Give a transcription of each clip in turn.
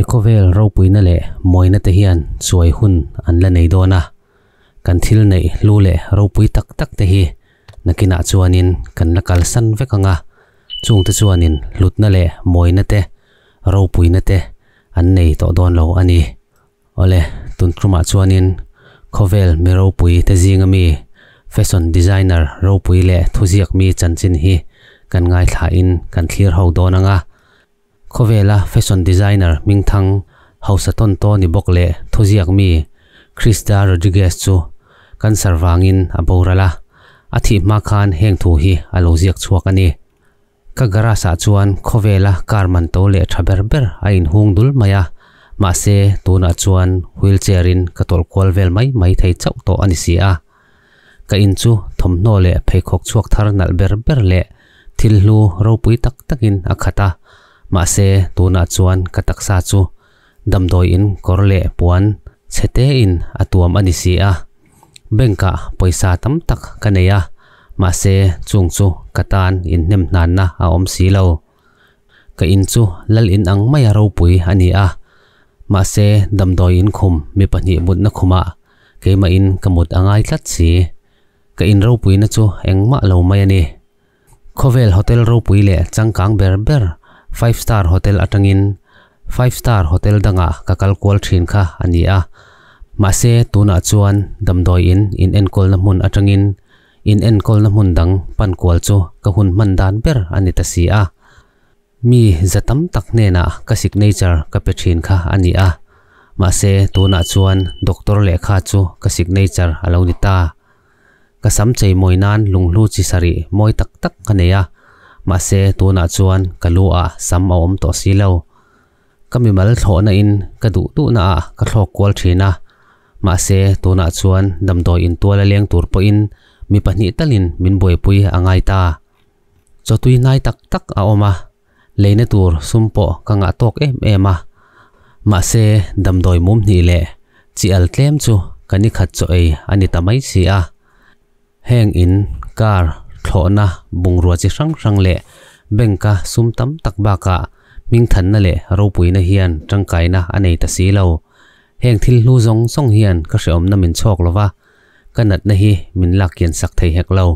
khawvel ropuina leh mawina te hian chuai hun an la nei dawn a, kan thil neih hlu leh ropui tak tak te hi nakinah chuanin kan la kalsan vek ang a, chungte chuanin hlutna leh mawina te, ropuina te an nei tawh dawn lo a ni. Awle, tun tumah chuanin khawvel mi ropui te zinga mi fashion designer ropui leh thuziak mi chanchin hi kan ngaithlain kan thlir ho dawn ang a. Khawvela fashion designer hmingthang hausa tawn tawn ni bawk leh thuziak mi Krista Rodriguez chu cancer vangin a boral a, a thih hma khan heng thu hi a lo ziak chhuak a ni. Ka garage ah chuan khawvela car man to leh tha ber ber a inhung dul mai a, mahse tunah chuan wheelchair in ka tawlh kual vel mai mai thei chauh tawh a ni si a. Ka in chu thawmhnaw leh pheikhawk chhuak thar nalh ber ber leh thil hlu ropui tak takin a khat a, mahse tunah chuan ka taksa chu damdawi in kawr leh puan chhe te in a tuam a ni si a. Bank ah pawisa tam tak ka nei a, mahse chung chu ka tan inhnem hnanna a awm si lo. Ka in chu lal in ang maia ropui a ni a, mahse damdawi in khum mi pahnih mutna khumah keimahin ka mut a ngai tlat si. Ka in ropuina chu engmah lo mai a ni. Khawvel hotel ropui leh changkang ber ber five star hotel atangin five star hotel dangah ka kal kual thin kha a ni a. Mahse tunah chuan damdawi in in enkawlna hmun atangin in enkawlna hmun dang pan kual chu ka hun hman dan ber a ni ta si a. Mi za tam tak hnenah ka signature ka pe thin kha a ni a. Mahse tunah chuan doctor lehkha chu ka signature a lo ni ta. Ka sam chei mawi nan lunghlu chi sarih mawi tak tak ka nei a, mahse tunah chuan ka lu ah sam a awm tawh si lo. Ka mimal thlawhna in ka duh duhna ah ka thlawk kual thin a, mahse tunah chuan damdawi intual a leng tur pawhin mi pahnih talin min buaipui a ngai ta. Chawtui hnai tak tak a awm a, leina tur sum pawh ka ngah tawk em em a, mahse damdawi mum hnih leh chi al tlem chu ka ni khat chaw ei a ni ta mai si a. Heng in, car, thlawhna, bungrua chi hrang hrang leh bank-a sum tam tak bakah hmingthanna leh ropuina hian tangkaina a nei ta si lo. Heng thil hlu zawng zawng hian ka hrehawmna min chhawk lo va, ka natna hi min lak kian sak thei hek lo.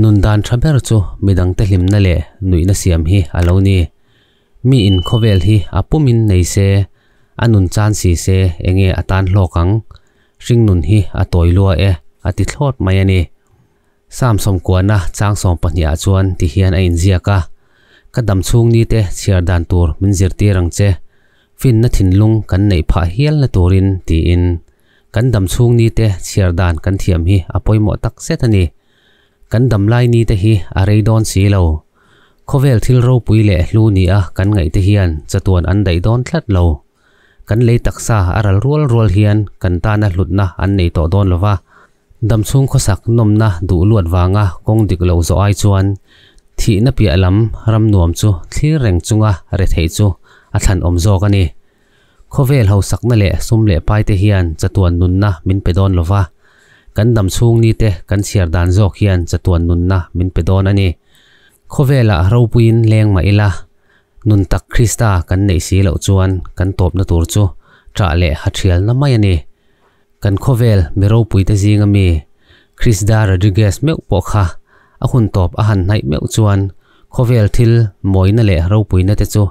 Nun dan tha ber chu midangte hlimna leh nuihna siam hi a lo ni. Mi in khawvel hi a pumin nei se, a nun chan si se enge a tan hlawk ang? Hringnun hi a tawi lua e, a ti thlawt mai a ni. Sam sawmkuana chang sawm pahnih ah chuan ti hian a inziak a, Ka dam chhung ni te chhiar dan tur min zirtir ang che, finna thinlung kan neih phah hial na turin tiin. Kan dam chhung ni te chhiar dan kan thiam hi a pawimawh tak zet a ni. Kan dam lai ni te hi a rei dawn si lo. Khawvel thil ropui leh hlu ni a kan ngaih te hian chatuan an daih dawn tlat lo. Kan lei taksa a ral rual rual hian kan tana hlutna an nei tawh dawn lo va. Dam chhung khawsak nawmna duh luat vanga kawng dik lo zawh ai chuan thihna piah lam ram nuam chu thlir reng chunga retheih chu a thlanawm zawk a ni. Khawvel hausakna leh sum leh paite hian chatuan nunna min pe dawn lo va, kan dam chhung nite kan chhiar dan zawk hian chatuan nunna min pe dawn a ni. Khawvelah ropuiin leng mah ila, nun tak Krista kan neih si loh chuan kan tawpna tur chu ṭah leh hathialna mai a ni. Kan khawvel mi ropuite zinga mi Krista Rodriguez meuh pawh kha a hun tawp a han hnaih meuh chuan khawvel thil mawina leh ropuina te chu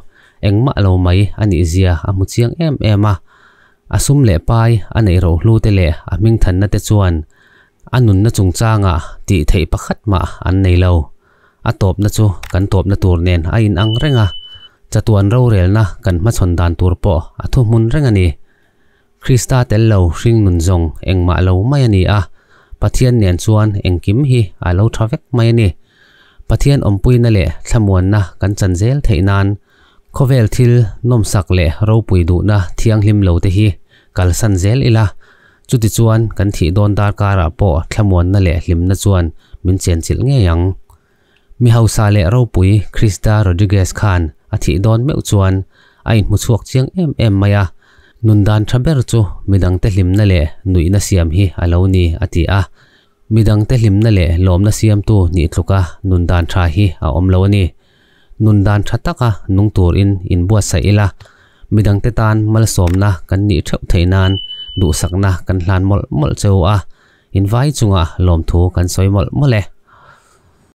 engmah lo mai a nih zia a hmu chiang em em a. A sum leh pai a neih rohlu te leh a hmingthanna te chuan a nunna chungchangah tih theih pakhat mah an nei lo. A tawpna chu kan tawpna tur nen a inang reng a, chatuan rorelna kan hmachhawn dan tur pawh a thuhmun reng a ni. Krista tel lo hring nun zawng engmah lo mai a ni a, Pathian nen chuan engkim hi a lo tha vek mai a ni. Pathian awmpuina leh thlamuanna kan chan zel theih nan khawvel thil nawmsak leh ropui duhna thianghlim lo te hi kalsan zel ila, chutichuan kan thih dawn darkarah pawh thlamuanna leh hlimna chuan min chenchilh ngei ang. Mi hausa leh ropui Krista Rodriguez khan a thih dawn meuh chuan a inhmu chhuak chiang em em mai a, nun dan tha ber chu midangte hlimna leh nuihna siam hi a lo ni a ti a. Midangte hlimna leh lawmna siamtu nih tluka nun dan tha hi a awm lo a ni. Nun dan tha taka nung turin inbuatsaih ila, Midangte tan malsawmna kan nih theuh theih nan duhsakna kan hlan mawlh mawlh cheu a, invai chunga lawmthu kan sawi mawlh mawlh e.